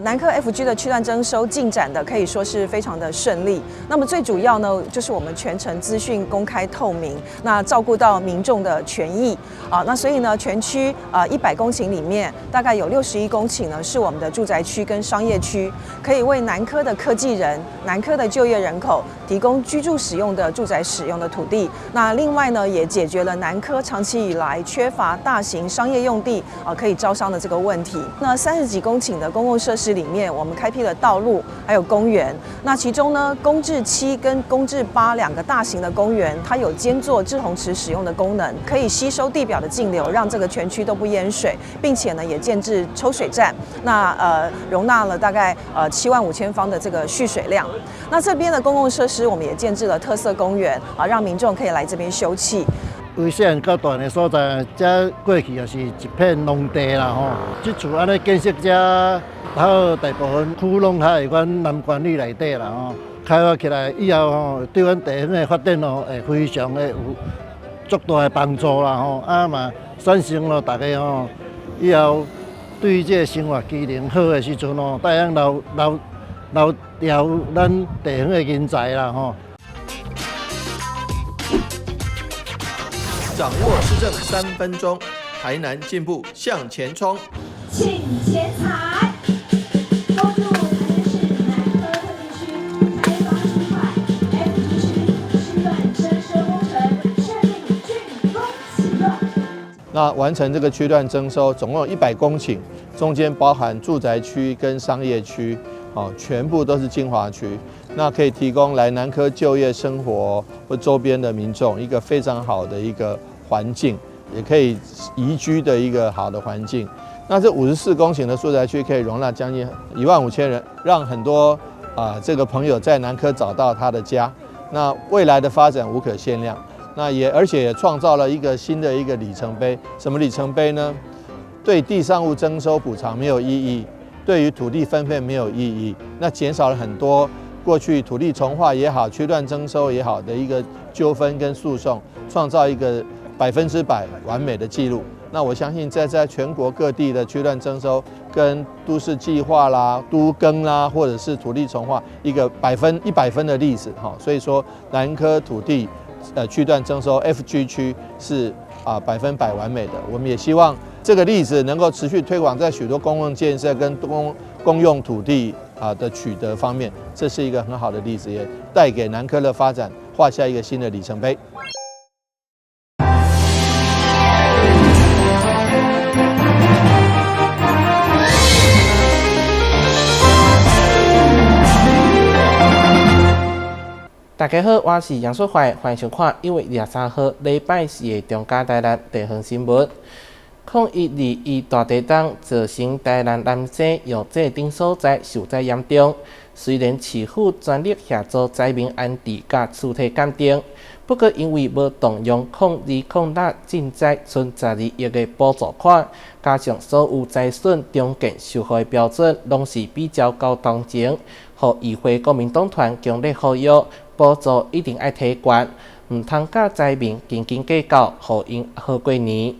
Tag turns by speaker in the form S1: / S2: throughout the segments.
S1: 南科 FG 的區段徵收進展的可以說是非常的順利。那麼最主要呢，就是我們全程資訊公開透明，那照顧到民眾的權益啊。那所以呢，全區100公頃裡面，大概有61公頃呢是我們的住宅區跟商業區，可以為南科的科技人、南科的就業人口提供居住使用的住宅使用的土地。那另外呢，也解決了南科長期以來缺乏大型商業用地啊可以招商的這個問題。那30幾公頃的公共設施裡面，我們開闢了道路，還有公園。那其中呢，公置7跟公置8兩個大型的公園，它有兼做滯洪池使用的功能，可以吸收地表的徑流，讓這個全區都不淹水，並且呢，也建置抽水站。那容納了大概7.5萬方的這個蓄水量。那這邊的公共設施，我們也建置了特色公園啊，讓民眾可以來這邊休憩。
S2: 為細漢到大的所在，這過去也是一片農地啦吼。這厝按呢建設遮，好大部分區攏較會阮南關里內底啦吼。開發起來以後吼，對阮地方的發展哦，會非常的有足大的幫助啦吼。啊嘛，產生了大家吼，以後對這個生活機能好的時陣吼，會當留牢咱地方的人才啦吼。
S3: 掌握市政3分鐘，台南進步向前衝。
S4: 請前財，恭祝台南市南科特定區開發區塊 FG 區區段徵收工程順利竣工啟用。
S3: 那完成這個區段徵收，總共有100公頃，中間包含住宅區跟商業區，哦，全部都是精華區。那可以提供來南科就業、生活或周邊的民眾一個非常好的一個環境，也可以宜居的一個好的環境。那這54公頃的住宅區可以容納將近1.5萬人，讓很多這個朋友在南科找到他的家。那未來的發展無可限量。那也而且也創造了一個新的一個里程碑。什麼里程碑呢？對地上物徵收補償沒有異議，對於土地分配沒有異議。那減少了很多過去土地重劃也好、區段徵收也好的一個糾紛跟訴訟，創造一個100%完美的記錄。那我相信在全國各地的區段徵收跟都市計劃啦、都更啦，或者是土地重劃，一個100分的例子哈。所以說南科土地區段徵收 FG 區是100%完美的。我們也希望這個例子能夠持續推廣在許多公共建設跟公用土地的取得方面，這是一個很好的例子，也帶給南科的發展畫下一個新的里程碑。
S5: 大家好，我是楊淑懷，歡迎收看1月23號禮拜四的中嘉台南地方新聞。0121大地震造成台南南勢、藥濟等所在受災嚴重。雖然市府全力協助災民安置佮屍體鑑定，不過因為無動用0206賑災賰12億的補助款，加上所有災損重建修復的標準攏是比較高當前，予議會國民黨團強烈呼籲補助一定愛提懸，毋通佮災民斤斤計較，予𪜶好過年。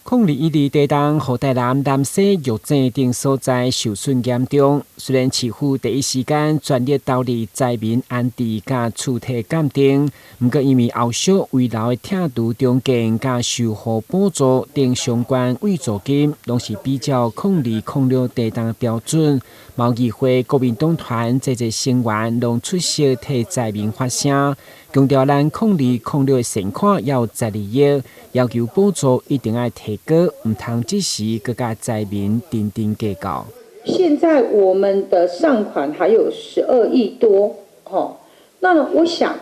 S6: 0212地震，予台南南勢、玉井等所在受損嚴重。雖然市府第一時間全力投入災民安置佮屍體鑑定，毋過因為後續遺留的拆除重建佮修復補助等相關慰助金，攏是比照0206地震的標準。嘛有議會國民黨團濟濟成員攏出席替災民發聲，強調咱0206的善款猶有12億，要求補助一定愛提高，毋通這時閣佮災民斤斤計較。
S7: 現在我們的善款還有12億多，吼，那我想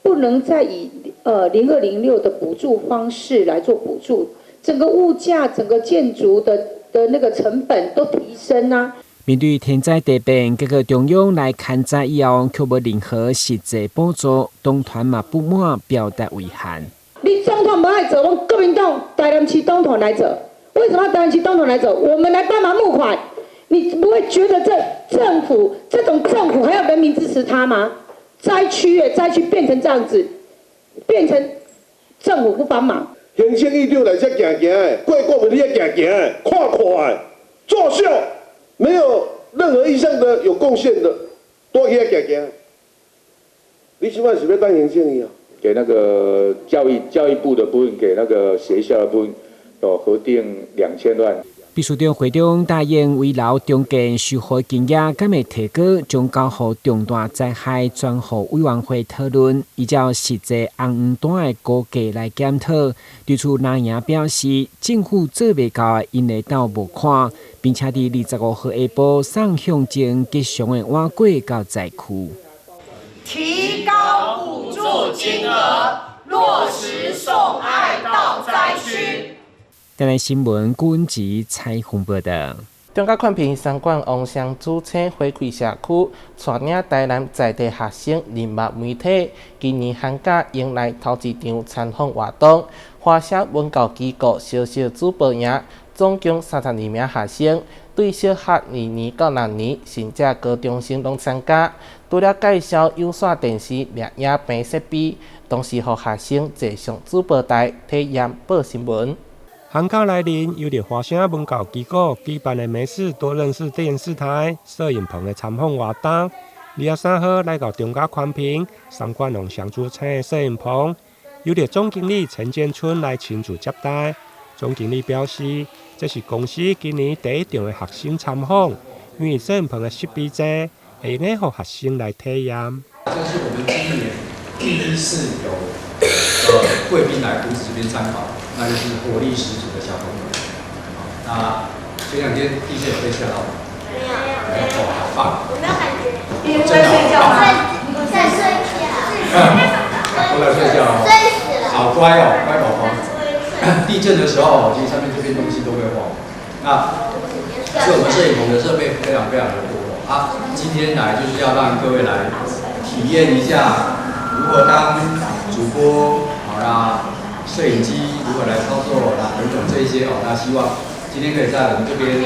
S7: 不能再以0206的補助方式來做補助，整個物價、整個建築的那個成本都提升啊。
S6: 面對天災地變，結果中央來勘災以後，卻無任何實際補助，黨團嘛不滿，表達遺憾。
S7: 你總統無愛做，阮國民黨台南市黨團來做。為什麼台南市黨團來做？我們來幫忙募款。你不會覺得這政府這種政府還要人民支持他嗎？災區耶，災區變成這樣子，變成政府不幫忙。
S8: 行政院長來遮行行的，過顧問你遐行行的，看看的，作秀。沒有任何一項的有貢獻的，都去遐行行。你這擺是欲當行政院啊？
S9: 給那個教育部的部分，給那個學校的部分，哦，核定2000萬。
S6: 秘書長會長答應危樓重建修復金額，敢會提高，將交予重大災害專戶委員會討論，依照實際紅黃單的估價來檢討。對此，藍營表示，政府做袂到，𪜶會鬥募款，並且佇25號下晡送象徵吉祥的碗粿到災區。
S10: 提高補助金額，落實送愛到災區。
S6: 台南新聞君子采訪報道。
S5: 中嘉寬頻三管王雙主請回饋社區，帶領台南在地學生認捌媒體。今年寒假迎來頭一場參訪活動，華聲文教機構小小主播營，總共32名學生，對小學二年到六年，甚至高中生攏參加。除了介紹有線電視錄影棚設備，同時予學生坐上主播台體驗報新聞。
S11: 寒假來臨，由著華聲文教機構舉辦的沒事多認識電視台攝影棚的參訪活動，23號來到中嘉寬頻三管王雙主請的攝影棚，由著總經理陳建春來親自接待。總經理表示，這是公司今年第一場的學生參訪，因為攝影棚的設備濟，會用予學生來體驗。
S12: 這是我們今年第一次有貴賓來埔子這邊參訪。那就是活力十足的小朋友。那前兩天地震有被嚇到嗎？
S13: 沒有。
S12: 沒有，好棒。
S13: 我沒有感覺。
S1: 你在睡覺嗎？
S13: 我在睡覺。
S12: 都在睡覺哦。
S13: 睡死了。
S12: 好乖哦，乖寶寶。地震的時候，其實上面這邊東西都會晃。那所以我們攝影棚的設備非常非常的多啊。今天來就是要讓各位來體驗一下如何當主播，好啦。攝影機如何來操作，那等等這一些哦，那希望今天可以在我們這邊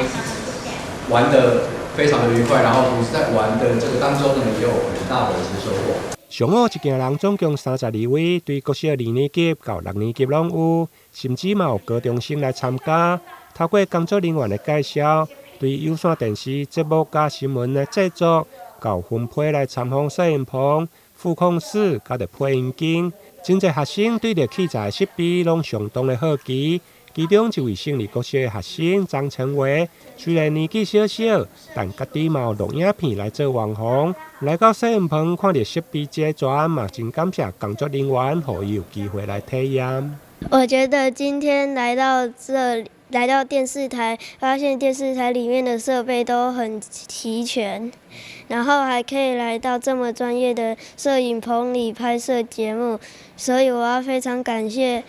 S12: 玩得非常的愉快，然後同時在玩的這個當中呢，也有很大的一些收穫。
S11: 上午一行人總共32位，對國小二年級到六年級攏有，甚至嘛有高中生來參加。透過工作人員的介紹，對有線電視節目佮新聞的製作，到分批來參訪攝影棚、副控室，佮著配音間。真濟學生對著器材設備攏相當的好奇。其中一位勝利國小的學生張成偉，雖然年紀小小，但家己嘛有錄影片來做網紅。來到攝影棚，看著設備齊全，嘛真感謝工作人員，予伊有機會來體驗。
S13: 我覺得今天來到這裡，來到電視台，發現電視台裡面的設備都很齊全，然後還可以來到這麼專業的攝影棚裡拍攝節目，所以我要非常感謝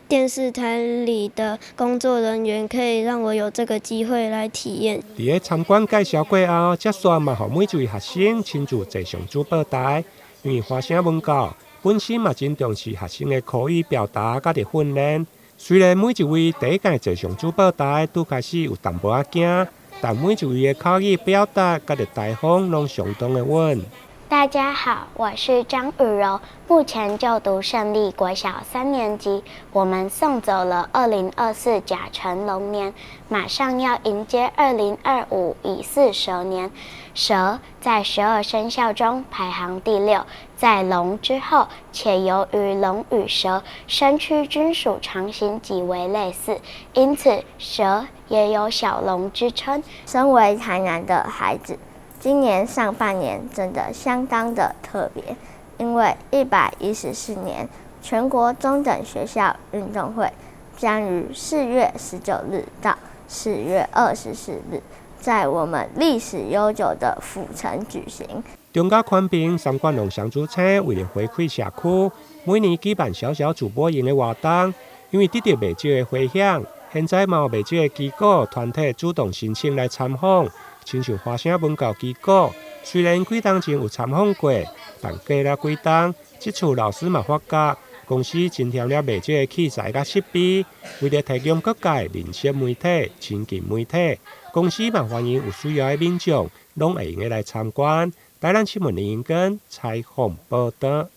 S13: 電視台裡的工作人員，可以讓我有這個機會來體驗。
S11: 佇咧參觀介紹過後，接續嘛，予每一位學生親自坐上主播台，因為華聲文教本身嘛真重視學生的口語表達佮著訓練。雖然每一位第一屆坐上主播台拄開始有淡薄仔驚，但每一位的口語表達佮著台風攏相當的穩。
S13: 大家好，我是張雨柔，目前就讀勝利國小三年級。我們送走了2024甲辰龍年，馬上要迎接2025乙巳蛇年。蛇在12生肖中排行第六，在龍之後，且由於龍與蛇身軀均屬長形，極為類似，因此蛇也有小龍之稱。
S14: 身為台南的孩子，今年上半年真的相當的特別，因為114年全國中等學校運動會將於4月19日到4月24日，在我們歷史悠久的府城舉行。
S11: 中嘉寬頻三管龍雙主車為了回饋社區，每年舉辦小小主播營的活動，因為得著袂少的迴響，現在嘛有袂少的機構團體主動申請來參訪。親像華聲文教機構，雖然幾冬前有參訪過，但過了幾冬，這次老師嘛發覺公司增添了袂少的器材佮設備，為著提供各界認識媒體、親近媒體，公司嘛歡迎有需要的民眾，攏會用得來參觀。台南新聞林英根採訪報導。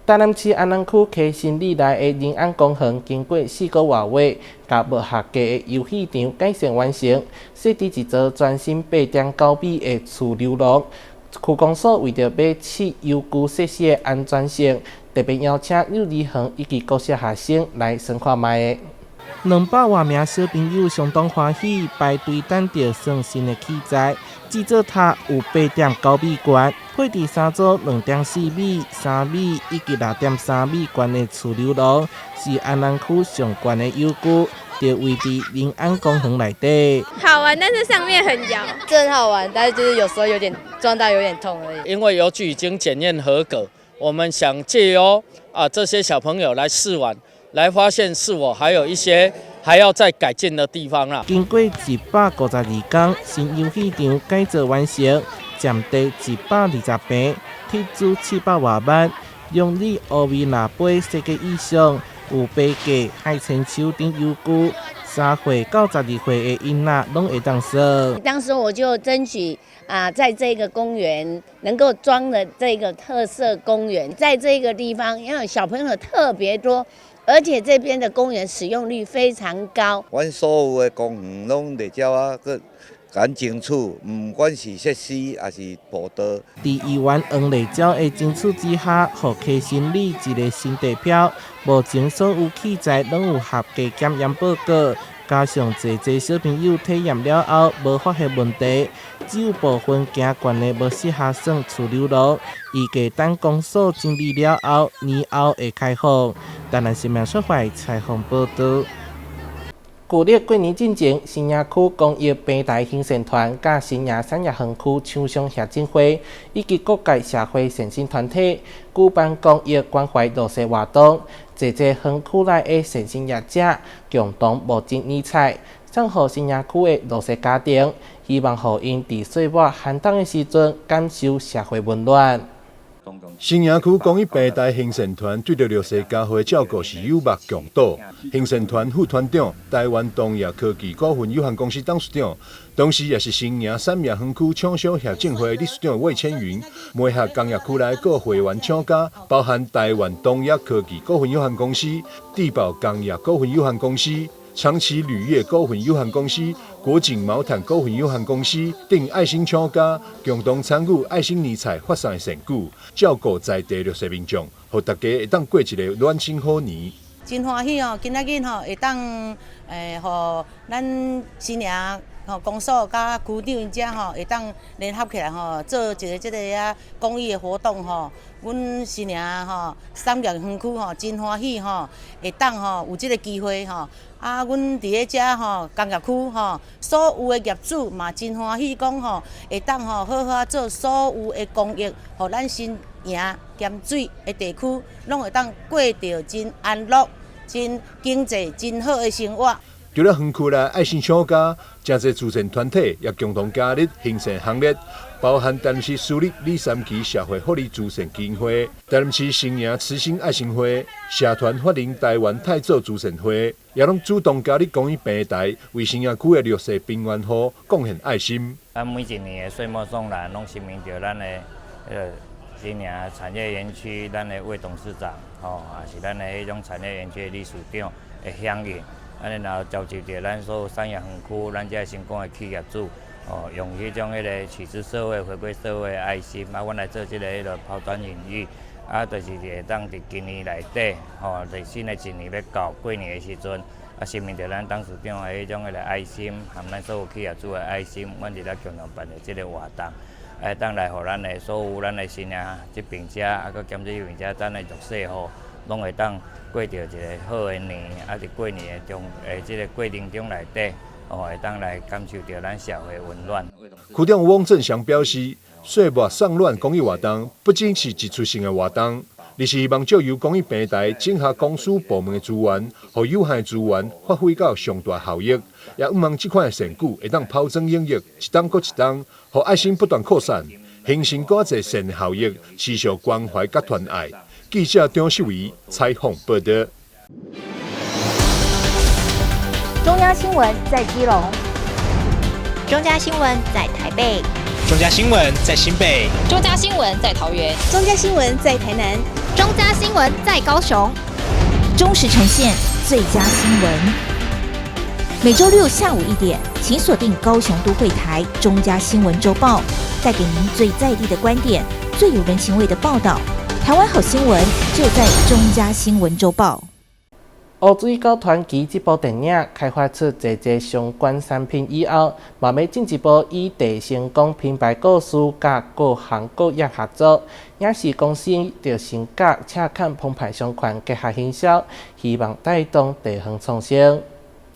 S5: 台南市安南區溪新里內的仁安公園，經過4個外月，共無合格的遊戲場改善完成，設置一座全新8.9米的儲流廊。區公所為著欲試遊具設施的安全性，特別邀請幼兒園以及國小學生來耍看覓。200外名小朋友相當歡喜，排隊等著耍新的器材。這座塔有8.9米懸，配置三組2.4米、3米以及6.3米懸的儲流廊，是安南區上懸的遊具，就位佇仁安公園內底。
S15: 好玩，但是上面很搖。
S16: 真好玩，但是就是有時候有點撞到有點痛而已。
S17: 因為遊具已經檢驗合格，我們想借由這些小朋友來試玩，來發現是否還有一些還要再改進的地方啦。
S5: 經過152工，新遊戲場改造完成，佔地120坪，斥資700外萬，用以烏米拿杯設計以上，有爬架、海千秋等遊具，3歲到12歲的囡仔攏會當耍。
S18: 當時我就爭取在這個公園能夠裝了這個特色公園，在這個地方，因為小朋友特別多。而且這邊的公園使用率非常高。
S19: 阮所有的公園攏佇遮啊，閣共阮爭取，毋管是設施抑是步道。
S5: 佇議員黃麗嬌的爭取之下，予溪新里一个新地標，目前所有器材攏有合格檢驗報告，加上濟濟小朋友體驗了後無發現問題，只有部分行懸的無適合耍儲流廊，預計等公所整理了後，年後會開放。台南新聞出發採訪報導。舊曆過年進前，新營區公益平台行善團、佮新營產業園區廠商協進會以及各界社會善心團體舉辦公益關懷弱勢活動，濟濟園區內的善心業者共同募集年菜，送予新營區的弱勢家庭，希望予𪜶佇歲末寒冬的時陣感受社會溫暖。
S20: 新營區公益平台行善團對著弱勢家戶的照顧是有目共睹。行善團副團長、台灣東亞科技股份有限公司董事長，同時也是新營產業園區廠商協進會理事長魏千雲，媒合工業區內各會員廠家，包含台灣東亞科技股份有限公司、地寶工業股份有限公司、長期鋁業股份有限公司、國景毛毯股份有限公司等愛心廠家共同參與愛心年菜發送的善舉，照顧在地弱勢民眾，予大家會當過一个暖心好年。
S21: 真歡喜哦！今仔日吼會當予咱新營吼公所佮區長𪜶遮吼會當聯合起來吼，做一个這个公益的活動吼。阮新營吼產業園區吼真歡喜吼，會當吼有這个機會吼。啊，阮佇咧遮吼工業區吼，所有的業主嘛真歡喜，講吼會當吼好好做所有的公益，予咱新營鹹水的地區，攏會當過著真安樂、真經濟、真好的生活。
S20: 除了園區內愛心廠家，誠濟慈善團體也共同加入行善行列，包含台南市私立李三奇社會福利慈善基金會、台南市新營慈心愛心會、社團法人台灣泰造慈善會，也攏主動加入公益平台，為新營區的弱勢邊緣戶貢獻愛心。
S22: 咱每一年的歲末送暖，攏是面著咱的新營產業園區，咱的魏董事長，吼，也是咱的彼種產業園區的理事長的響應。啊，然後召集著咱所有產業園區，咱這成功的企業主，哦，用彼種彼个取之社會、回歸社會的愛心，啊，阮來做這个彼个拋磚引玉，啊，就是會當佇今年內底，吼，佇新的一年欲到過年的時陣，啊，是面著咱董事長的彼種彼个愛心，含咱所有企業主的愛心，阮佇咧共同辦的這个活動，會當來予咱的所有咱的新營這邊遮，啊，閣兼這邊遮咱的弱勢戶，攏會當過著一个好的年，啊，佇過年的中，這个過程中內底，哦，會當來感受著咱社會溫暖。
S20: 區長翁振祥表示，歲末送暖公益活動不僅是一次性的活動，而是希望藉由公益平台整合公司部門的資源，予有限的資源發揮到上大效益，也向望這款的善舉會當拋磚引玉，一冬閣一冬，予愛心不斷擴散，形成閣較濟善的效益，持續關懷佮傳愛。記者張秀儀採訪報導。
S4: 中央新聞在基隆，
S23: 中嘉新聞在台北，
S24: 中嘉新聞在新北，
S25: 中嘉新聞在桃園，
S26: 中嘉新聞在台南。
S2: 中嘉新闻在高雄，
S3: 忠实呈现最佳新闻。每周六下午1点，请锁定高雄都会台中嘉新闻周报，带给您最在地的观点，最有人情味的报道。台湾好新闻就在中嘉新闻周报。
S5: 乌水狗传奇这部电影开发出济济相关产品以后，嘛欲进一步以郑成功品牌故事佮各行各业合作，影视公司就先佮赤崁澎湃商圈结合行销，希望带动地方创生。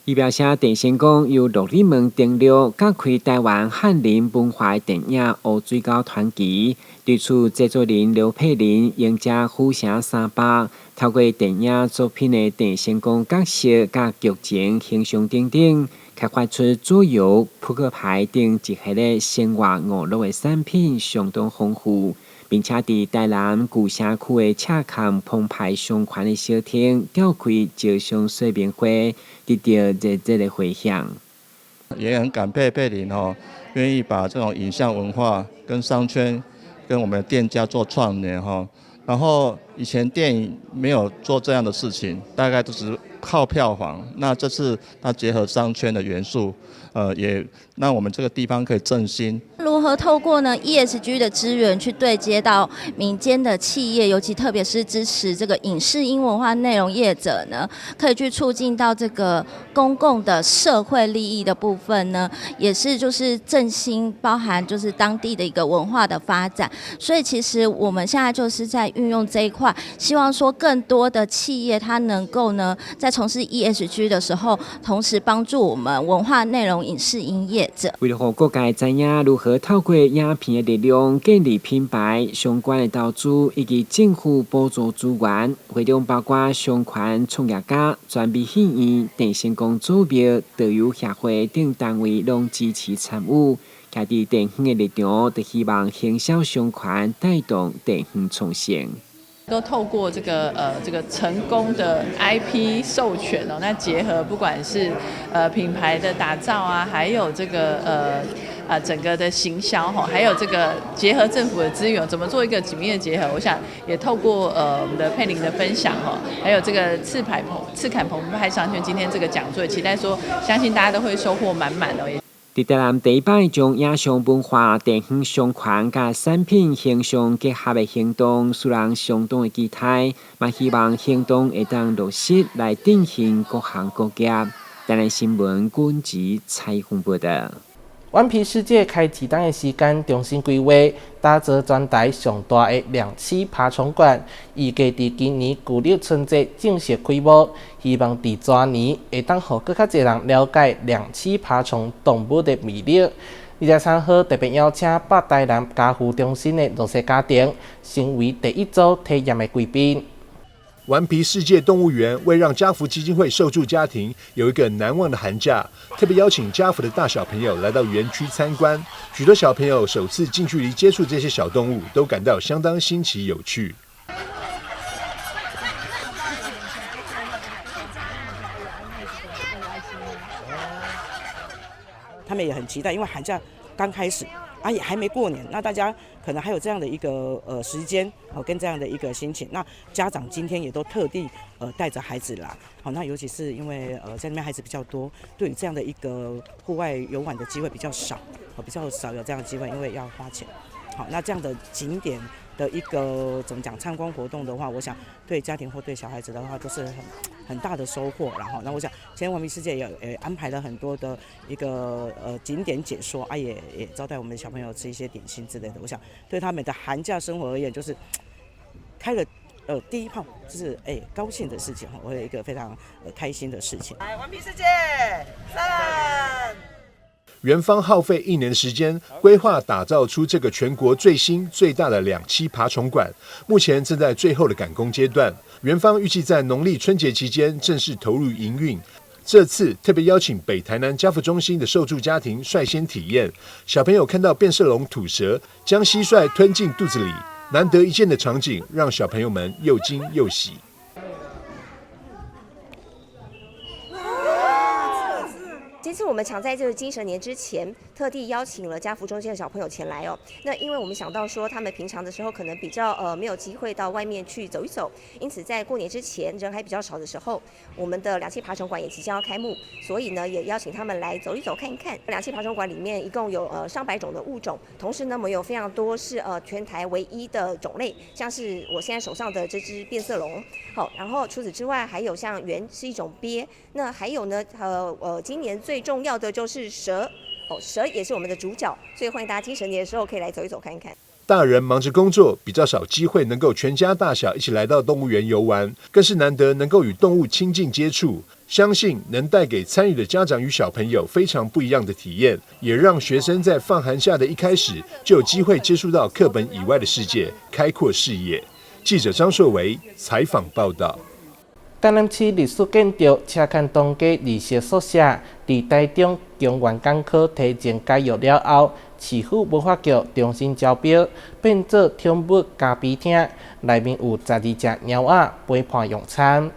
S6: 伊描写郑成功由鹿耳门登陆，佮开台湾汉人文化的电影《乌水狗传奇》，对此制作人刘佩玲迎接府城300，透过电影作品的郑成功角色佮剧情形象等等，开发出桌游、扑克牌等一系列生活娱乐的产品，相当丰富，并且伫台南旧城区的赤崁澎湃商圈的小厅召开招商说明会，得到热热的回响。
S7: 也很感佩佩玲吼，愿意把这种影像文化跟商圈、跟我们的店家做串联哈。然后以前电影没有做这样的事情，大概都是靠票房。那这次它结合商圈的元素，也让我们这个地方可以振兴。
S24: 如何透过呢 ESG 的资源去对接到民间的企业，尤其特别是支持这个影视音文化内容业者呢，可以去促进到这个公共的社会利益的部分呢，也是就是振兴，包含就是当地的一个文化的发展。所以其实我们现在就是在运用这一块，希望说更多的企业它能够呢，在从事 ESG 的时候，同时帮助我们文化内容影视音业者。
S6: 为了予各界知影如何透过影片的力量建立品牌，相关的投资以及政府补助资源，会中包括商圈创业家、传媒戏院、郑成功祖庙、导游协会等单位拢支持参与。徛伫地方的立场，就希望行销商圈，带动地方创生。
S25: 都透过这个成功的 IP 授权哦，那结合不管是品牌的打造啊，还有这个整个的行销哈，还有这个结合政府的资源，怎么做一个紧密的结合？我想也透过我们的佩玲的分享哈，还有这个赤崁澎湃商圈今天这个讲座，期待说相信大家都会收获满满哦。
S6: 伫台南第一摆将影像文化、地方商圈佮产品形象结合的行动，使人相当的期待，嘛希望行动会当落实来振兴各行各业。台南新闻军职采访报道。
S5: 顽皮世界开一冬的时间，重新规划，打造全台上大的两栖爬虫馆，预计伫今年旧历春节正式开幕，希望伫全年会当予阁较济人了解两栖爬虫动物的魅力。23号特别邀请北台南家扶中心的弱势家庭，成为第一组体验的贵宾。
S20: 顽皮世界动物园为让家扶基金会受助家庭有一个难忘的寒假，特别邀请家扶的大小朋友来到园区参观。许多小朋友首次近距离接触这些小动物，都感到相当新奇有趣。
S26: 他们也很期待，因为寒假刚开始。啊，也还没过年，那大家可能还有这样的一个时间哦，跟这样的一个心情。那家长今天也都特地带着孩子来，好，那尤其是因为在那边孩子比较多，对于这样的一个户外游玩的机会比较少，比较少有这样的机会，因为要花钱。好，那这样的景点的一个怎么讲参观活动的话，我想对家庭或对小孩子的话都是很大的收获。然后，那我想今天顽皮世界也安排了很多的一个景点解说啊，也招待我们小朋友吃一些点心之类的。我想对他们的寒假生活而言，就是开了第一炮，就是高兴的事情，我有一个非常开心的事情。
S10: 来，顽皮世界，三。
S20: 园方耗费一年的时间规划打造出这个全国最新最大的两栖爬虫馆，目前正在最后的赶工阶段。园方预计在农历春节期间正式投入营运。这次特别邀请北台南家扶中心的受助家庭率先体验，小朋友看到变色龙吐舌将蟋蟀吞进肚子里，难得一见的场景让小朋友们又惊又喜。
S1: 今
S8: 這次我們搶在這個金蛇年之前，特地邀請了家扶中心的小朋友前來哦。那因為我們想到說，他們平常的時候可能比較沒有機會到外面去走一走，因此在過年之前人還比較少的時候，我們的兩棲爬蟲館也即將要開幕，所以呢也邀請他們來走一走看一看。兩棲爬蟲館裡面一共有上百種的物種，同時呢我們有非常多是全台唯一的種類，像是我現在手上的這隻變色龍。好，然後除此之外還有像螈是一種鱉，那還有呢今年最重要的就是蛇哦，蛇也是我們的主角，所以歡迎大家金蛇年的時候可以來走一走看一看。
S20: 大人忙着工作，比較少機會能夠全家大小一起來到動物園遊玩，更是難得能夠與動物親近接觸。相信能帶給參與的家長與小朋友非常不一樣的體驗，也讓學生在放寒假的一開始就有機會接觸到課本以外的世界，開闊視野。記者張碩維採訪報道。
S5: 台南市歷史建築赤崁東街日式宿舍，佇台中公園港區提前解約了後，市府文化局重新招標，變做寵物咖啡廳，內面有12隻貓仔陪伴用餐。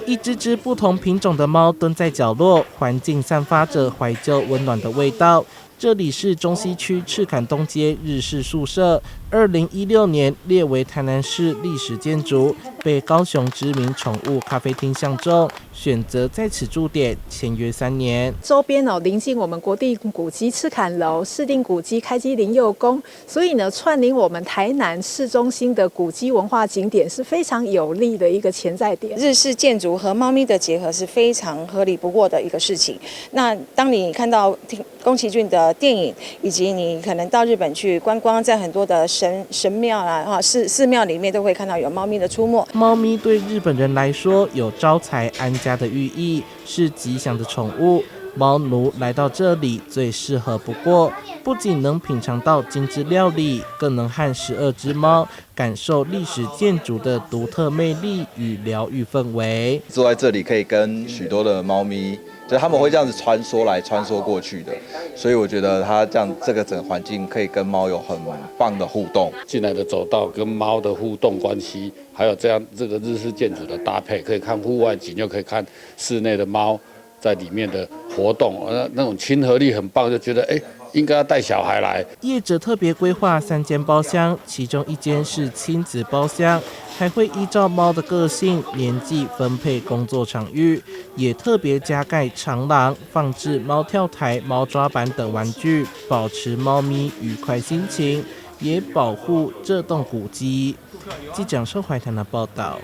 S5: 一隻隻不同品種的貓蹲在角落，環境散發着懷舊溫暖的味道。這裡是中西區赤崁東街日式宿舍，2016年列為台南市歷史建築，被高雄知名寵物咖啡廳相中，選擇在此駐點，簽約3年。
S9: 周邊哦，鄰近我們國定古蹟赤崁樓、市定古蹟開基靈佑宮，所以呢，串聯我們台南市中心的古蹟文化景點是非常有利的一個潛在點。
S11: 日式建築和貓咪的結合是非常合理不過的一個事情。那當你看到聽宮崎駿的電影，以及你可能到日本去觀光，在很多的神廟啦、哈寺廟裡面都會看到有貓咪的出沒。
S5: 貓咪對日本人來說有招財安家的寓意，是吉祥的寵物。貓奴來到這裡最適合不過，不僅能品嘗到精緻料理，更能和12隻貓感受歷史建築的獨特魅力與療癒氛圍。
S12: 坐在這裡可以跟許多的貓咪，就他們會這樣子穿梭來穿梭過去的，所以我覺得它這樣這個整個環境可以跟貓有很棒的互動。
S13: 進來的走道跟貓的互動關係，還有這樣這個日式建築的搭配，可以看戶外景，又可以看室內的貓在裡面的活動，那種親和力很棒，就覺得哎，應該要帶小孩來。
S5: 業者特別規劃三間包廂，其中一間是親子包廂，還會依照貓的個性、年紀分配工作場域，也特別加蓋長廊，放置貓跳台、貓抓板等玩具，保持貓咪愉快心情，也保護這棟古蹟。記者收懷台的報道。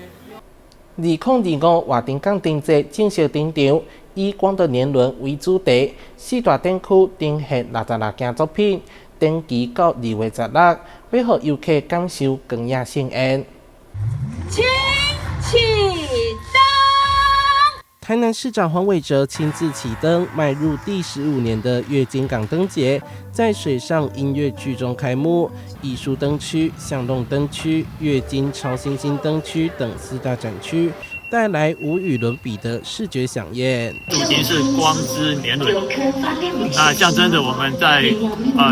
S5: 2025活動港燈節正式登場，以光的年輪為主題，四大展區呈現66件作品，展期到2月16，欲予遊客感受光影盛宴。
S4: 請啟燈。
S5: 台南市長黃偉哲親自啟燈，邁入第15年的月津港燈節，在水上音樂劇中開幕。藝術燈區、巷弄燈區、月津超新星燈區等四大展區，帶來無與倫比的視覺饗宴。
S14: 主題是光之年輪，那象徵着我們在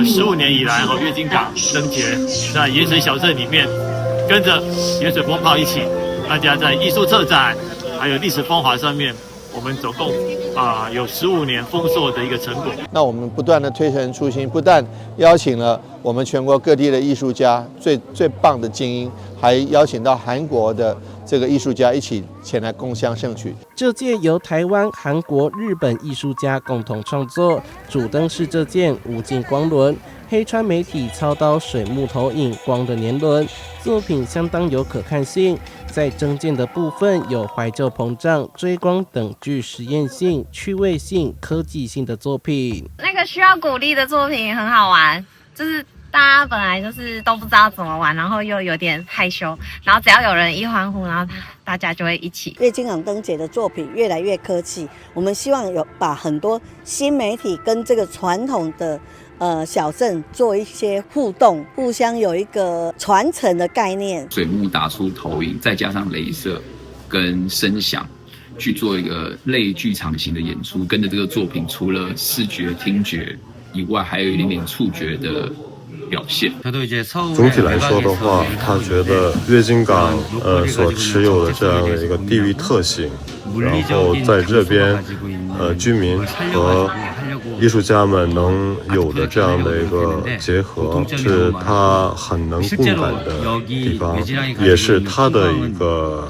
S14: 15年以來，月津港燈節在鹽水小鎮裡面，跟着鹽水蜂炮一起，大家在藝術策展還有歷史風華上面，我們總共有15年豐碩的一個成果。
S27: 那我們不斷的推陳出新，不但邀請了我們全國各地的藝術家，最最棒的精英，還邀請到韓國的這個藝術家一起前來共襄盛舉。
S5: 這屆由台灣、韓國、日本藝術家共同創作，主燈是這件無盡光輪，黑川媒體操刀水幕投影光的年輪，作品相當有可看性。在徵件的部分有懷舊膨脹、追光等具實驗性、趣味性、科技性的作品。
S28: 那個需要鼓勵的作品很好玩，就是大家本來就是都不知道怎麼玩，然後又有點害羞，然後只要有人一歡呼，然後大家就會一起。
S29: 月津港燈節的作品越來越科技，我們希望有把很多新媒體跟這個傳統的小鎮做一些互動，互相有一個傳承的概念。
S30: 水幕打出投影，再加上雷射跟聲響，去做一個類劇場型的演出。跟着這個作品，除了視覺、聽覺以外，還有一點點觸覺的表現。
S2: 總體來說的話，他覺得月津港所持有的這樣的一個地域特性，然後在這邊居民和藝術家們能有的這樣的一個結合，是他很能共感的地方，也是他的一個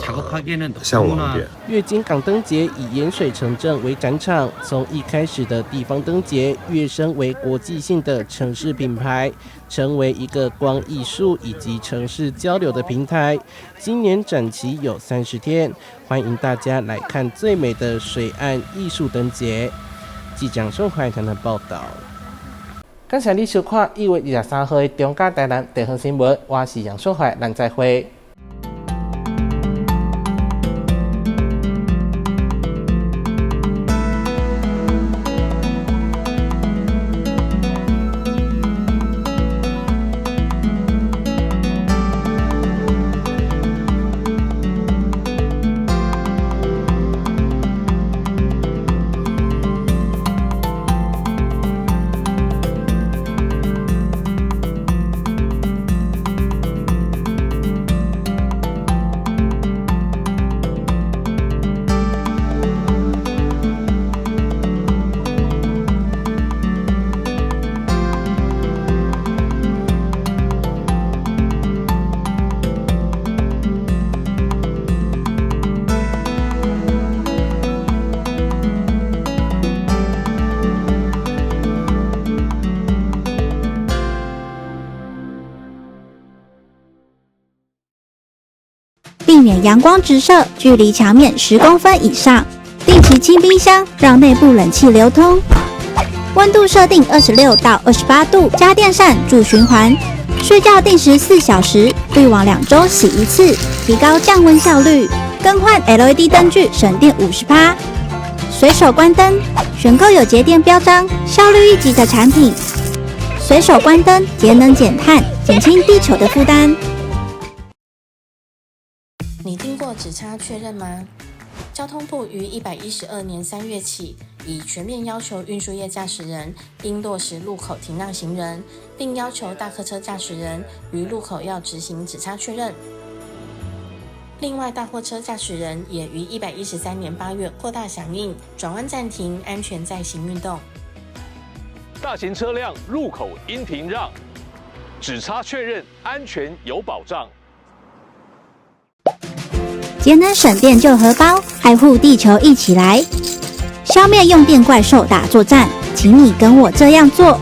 S2: 嚮往點。
S5: 月津港燈節以鹽水城鎮為展場，從一開始的地方燈節，躍升為國際性的城市品牌，成為一個光藝術以及城市交流的平台。今年展期有30天，歡迎大家來看最美的水岸藝術燈節。記者宋懷騰的報道。感謝你收看1月23號的中嘉台南地方新聞，我是楊淑懷，咱再會。
S3: 避免陽光直射，距離牆面10公分以上。定期清冰箱，讓內部冷氣流通。溫度設定26到28度，加電扇助循環。睡覺定時4小時，濾網2週洗一次，提高降溫效率。更換 LED 燈具，省電50%。隨手關燈，選購有節電標章、效率一級的產品。隨手關燈，節能減碳，減輕地球的負擔。
S15: 你聽過指差確認嗎？交通部於112年3月起，已全面要求運輸業駕駛人應落實路口停讓行人，並要求大客車駕駛人於路口要執行指差確認。另外，大貨車駕駛人也於113年8月擴大響應，轉彎暫停，安全載行運動。
S16: 大型車輛路口應停讓，指差確認安全有保障。
S3: 節能省電救荷包，愛護地球一起來！消滅用電怪獸打作戰，請你跟我這樣做。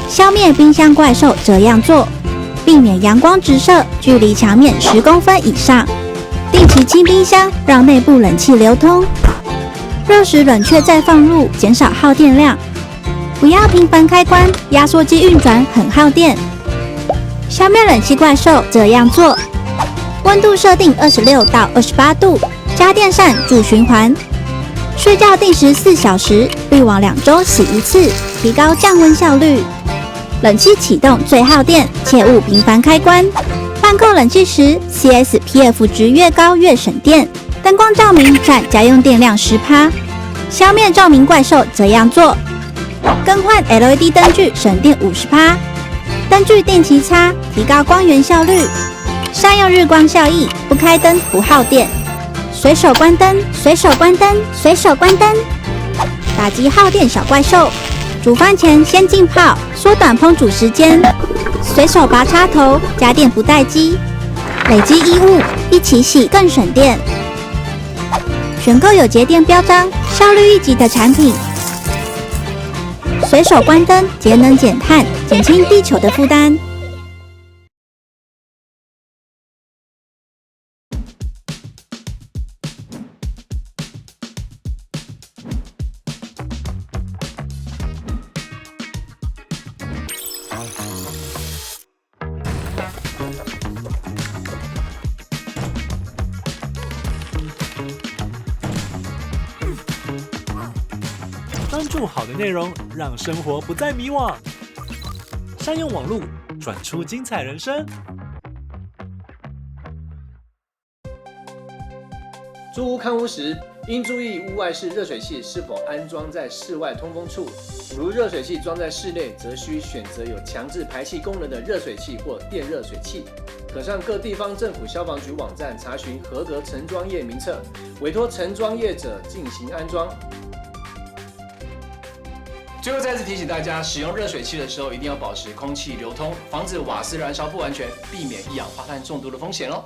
S3: 消滅冰箱怪獸這樣做，避免陽光直射，距離牆面10公分以上。定期清冰箱，讓內部冷氣流通。熱食冷卻再放入，減少耗電量。不要頻繁開關，壓縮機運轉很耗電。消滅冷氣怪獸這樣做。溫度設定26到28度，加電扇助循環。睡覺定時4小時，濾網2週洗一次，提高降溫效率。冷氣啟動最耗電，切勿頻繁開關。換購冷氣時，CSPF 值越高越省電。燈光照明佔家用電量10%。消滅照明怪獸這樣做：更換 LED 燈具省電50%，燈具定期擦，提高光源效率。善用日光效益，不開燈不耗電。隨手關燈，隨手關燈，隨手關燈。打擊耗電小怪獸。煮飯前先浸泡，縮短烹煮時間。隨手拔插頭，家電不待機。累積衣物一起洗更省電。選購有節電標章、效率一級的產品。隨手關燈，節能減碳，減輕地球的負擔。
S17: 關注好的內容，讓生活不再迷惘。善用網路，轉出精彩人生。
S6: 租屋看屋时，应注意屋外式热水器是否安装在室外通风处。如热水器装在室内，则需选择有强制排气功能的热水器或电热水器。可上各地方政府消防局网站查询合格承装业名册，委托承装业者进行安装。最后再次提醒大家，使用热水器的时候一定要保持空气流通，防止瓦斯燃烧不完全，避免一氧化碳中毒的风险哦。